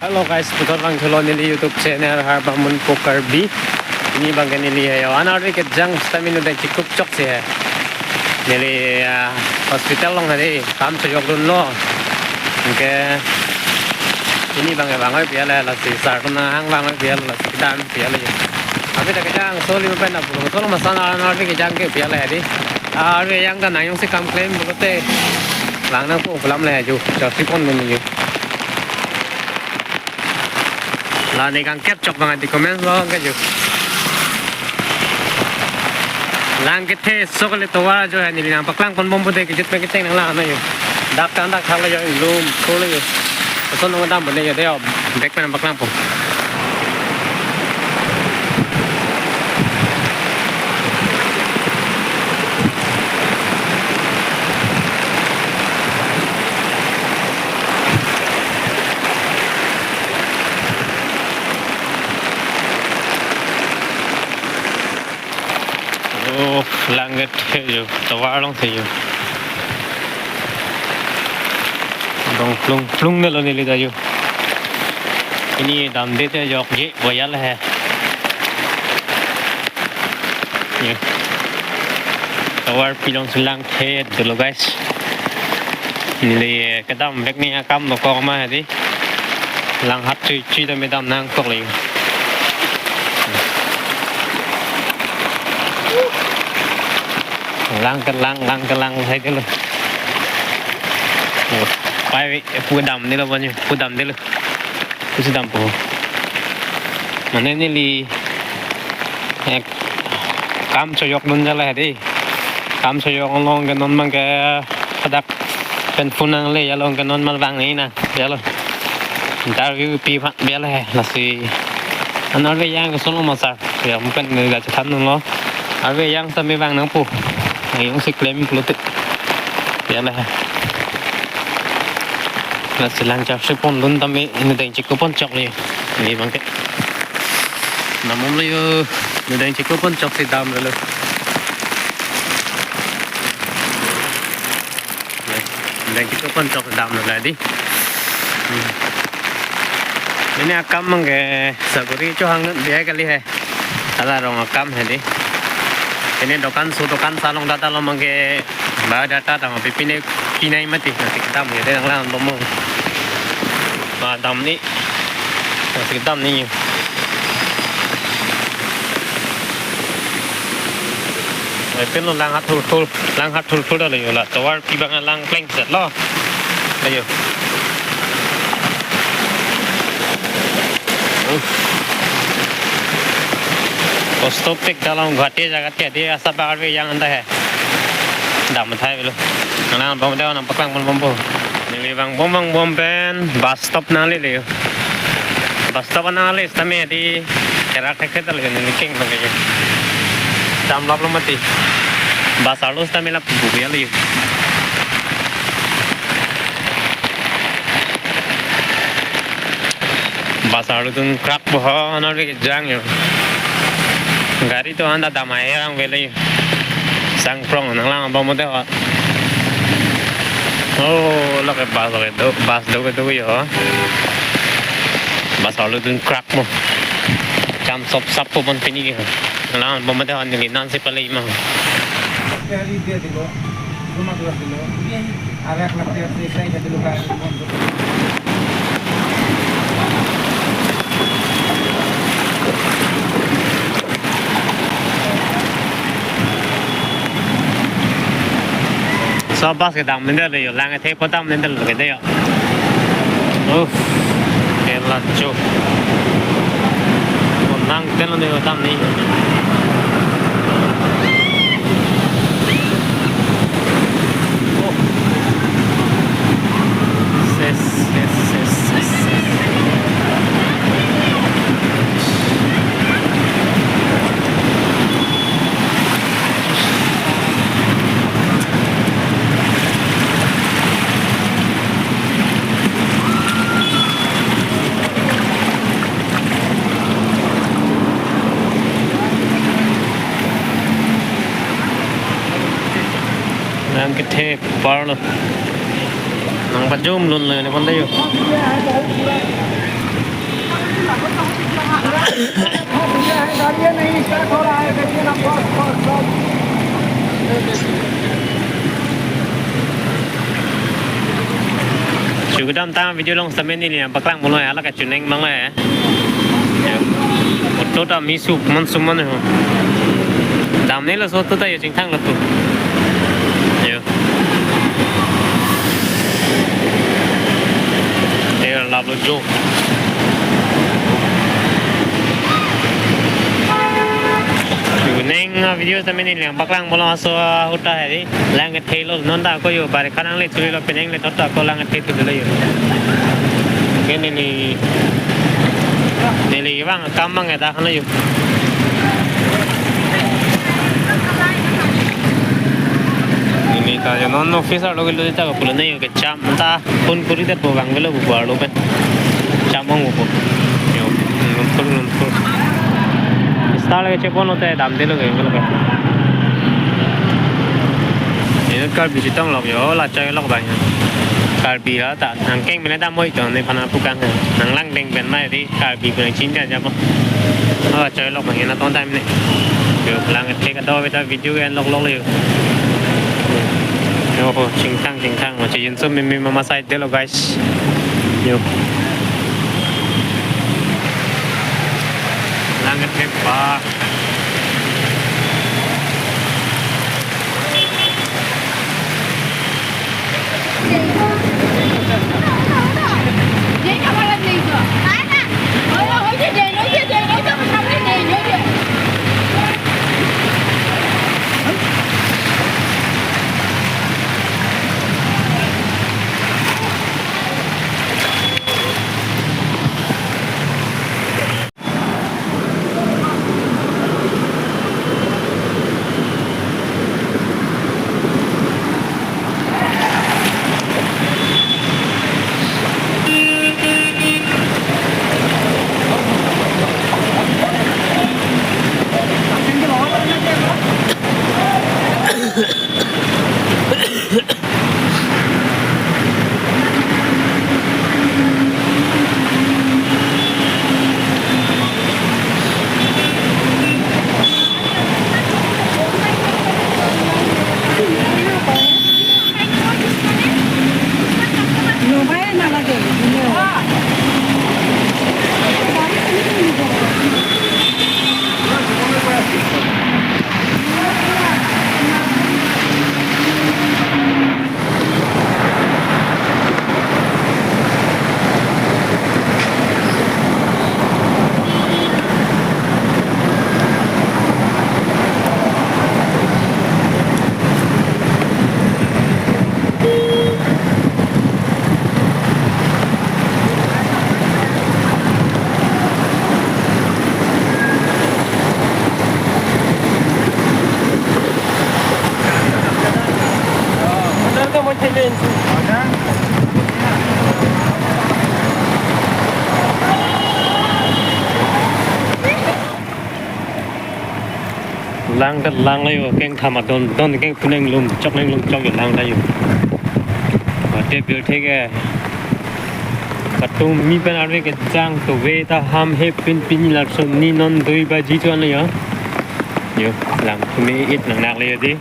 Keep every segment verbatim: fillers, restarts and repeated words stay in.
Hello guys, puthot vangthulo neli YouTube channel Harbamon Pu Karbi. Pini abangke neli he, anarve kejang seta neli nudeng chikup chok si he. Neli, ah, hospital along hadi kam chojokdunlo. Anke pini abangke vangvoi pi ale, lasi sar atum nanghang vangvoi pi ale, lasi kedam pi ale. Arve ta kejangso, lima pen na pulo, solo masa anarve kejang ke pi ale hadi. Arve yang ta nang jongsi kam klem pulote vang nangpo pu alam le jo, jo si pon dun jo. La ne kangkep chok abang adi comments lo ke jo. Lang kethe sok le tovar jo he, neli nangpaklang ponbom pulote kejut pen keteng nanglang na jo. Dak tang dak thak le jo, lum thur le jo. Koson nong dam bone jo de jo. Back pen nangpaklangpo. Oh, lang kethe jo, tovar along si jo. Dong plung plung nelo neli ta jo. Pini damde te jokje boyal he. Ye. Tovar pi alongsi lang kethe dolo guys. Neli kedam back ne akam dokok ma hadi. Lang hat chui chui ta me dam nangkok le. Lang kelang, lang kelang hai dolo. Oh, pai pu damde lo banyu, pu damde lo. Pusi dampo. Mane neli, eh, kam chojokdun jala hadi. Kam chojok along ke non abangke hadak pen phone nangle, along ke non mal vang ni na, jalo. Interview pi pha bial he, lasi. Anarve yang ke solo masa, ya mungkin neli ta chethan lo. Arve yang seta me vang nangpo. Nang jongsi klem pulote pi ale he. Lasi lang charsi pon dun tame, nudeng chikup pon chok le. Neli abangke. Namom le jo, nudeng chikup pon chok si dam le lo. Nudeng chikup pon chok dam le lo hadi. Hmm. Pini akam abangke saguri chohang biya kali he. Hala rong akam hadi. Pini dokan so dokan salong data lo abangke biodata tang pipine pinai mati, lasi kedam hadi nanglang bommo. Ma dam ni. Lasi kedam ni. Oi, pen lo lang hat thul thul, lang hat thul thul dolo jo la. Tovar pi abang lang plengset lo. Ayo. Uff. Kosto pik dalam gati jagat ke dia asa bagar be yang anda he. Dam thai belo. Nang bom de nangpaklang ponbompo. Neli vangbom vangbom pen bus stop nangle le jo. Bus stop nangle seta me hadi kerak thek thek ta le neli keng abangke. Dam lap lo mati. Bus arlo seta me lap bubu ya le jo. Bus arlodun krak bo ho, anarve kejang jo. Gari to anda damai erang vele jo. Sangprong nanglang abang mode ho. Oh, lake bus lake do, bus do do jo ho. Bus arlodun krak mo. Cham sop sap po pon pini ke ho. Nanglang abang mode ho, neli nansi pale ima ho. Kali dia dilo, rumah kelas dilo. Arak nak dia selesai jadi luka. So bus kedam nendel yo, lang the podam nendel ke de yo. Uff, kela cho. Nang telo ne dam ni. Oh. Ses, ses, ses, ses, ses. Nang kethe parlo. Nang pajum lun le ne pon de yo. Dam ta video along sitame neli nangpaklang bom lo ya, la kachinang abang lo ya. Yo. Auto ta misu man suman ho. Damnelo so auto ta yo, chingthang lo tu. Yo. Yo, lap lo jo. Yo, neng, ah, video sitame neli nangpaklang bom lo, laso, ah, auto hari. Lang kethe lo, non ta ako yo, barikha nangle chuli lo, penang le thot ako lang kethe tu lo yo. Ke neli, neli abang kam abang ya dak lo yo. Neli ta yo non office arlo kelo ta ko pulo ne yo, kecham ta phone kuri det po abang velo bu arlo pen. Cham ong po. Yo, non phone, non phone. Star lake chepon lote damdelo ke, velo ke. Inut Karbi chetong lok yo, la choi lok abang. Karbi la ta, nangkeng mene dam oi to, nephan apukang. Nanglang deng pen mai di, Karbi pen chin dia japo. Oh, choi lok abang, na ton time ne. Yo, lang kethe kedo beta video ke lok lok yo. Yo, chingthang, chingthang, mo che yun so meme mama side delo, guys. Yo. Lang kethe pa. Lang ta lang lo yo, kengtham adon don, kengpu nanglum chok nanglum chok yo, lang ta yo. Ate bil thek ke. Katu mi pen arve kejang, to ve ta ham he pin pin la so ni non dui baji chon lo yo. Yo, lang me it nang nak lo yo di.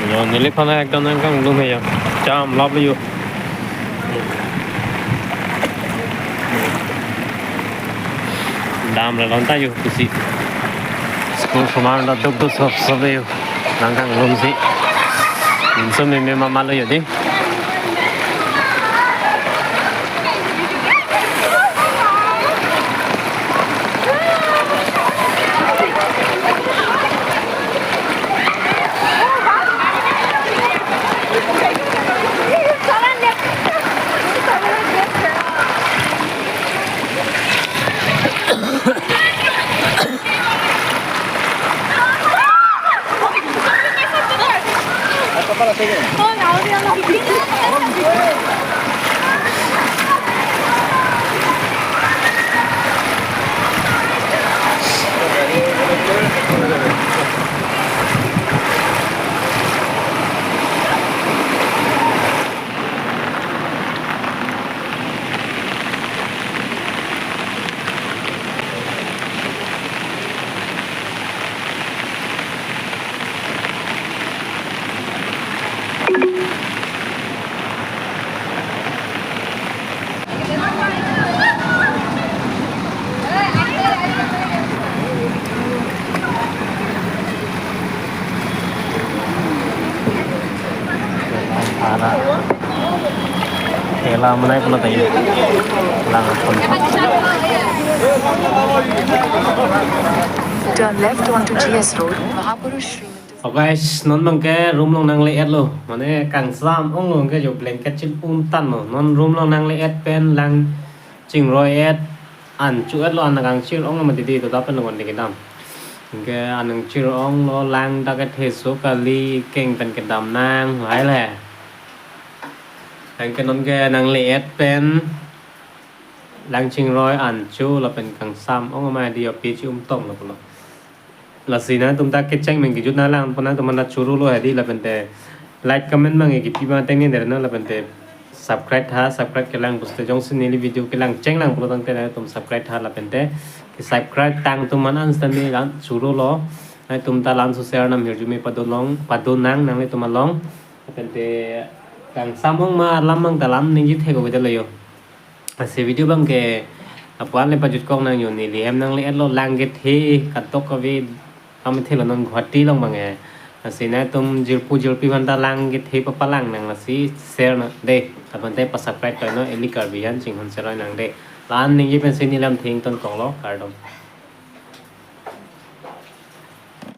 Yo, neliphan ekdom nangkanglum he yo. Cham lap lo yo. Dam la lon ta yo, kusi. School saman la duk duk sop sop yo. Nangkanglum si. Inso meme mama lo yo di. Thela manai pula tayo. Lang ason. Turn left onto G S Road, Mahapurush Sri Mandir. Oh guys, non abangke room along nangle-etlo. Mane kangsam onglo, anke jo blanket chil-um tanglo. Non room along nangle-et pen lang chingroi-et, an cho-etlo, an kangchir-onglo mati di, to ta pen longon di kedam. Anke an nangchir-onglo, lang ta kethe so kali, keng pen kedam nang, hai le. Anke non ke nangle-et pen lang chingroi, an cho lapen kangsam ong ma di, api chi-um tonglo pulo. Lasi nangtum ta kecheng pen kejut nanglang, nangtum mena chorolo hadi, lapente like comment abang kipi abang ateng ni dere no, lapente subscribe tha, subscribe kelang puste jongsi neli video kelang chenglang pulo tangte nangtum subscribe tha, lapente ke subscribe tang atum an an sitame lang chorolo, nangtum ta lan so share nam hirjume pado long, pado nang nanglitum along, lapente kangsam ong ma alam abang ta lam ningje thek-o beda lo yo. Lasi video abangke lapu-an le pajut kok nang yo, neli hem nangle-etlo, lang kethe kadokave pamethelo non Guwahati along abang e. Lasi nangtum jirpo jirpi aphanta lang kethe papalang nang, lasi share nang de. Aphan te pa-subscribe toino, Eli Karbi an chinghon share nang de. La-an ningje pensi neli lam thengton koklo, kardom.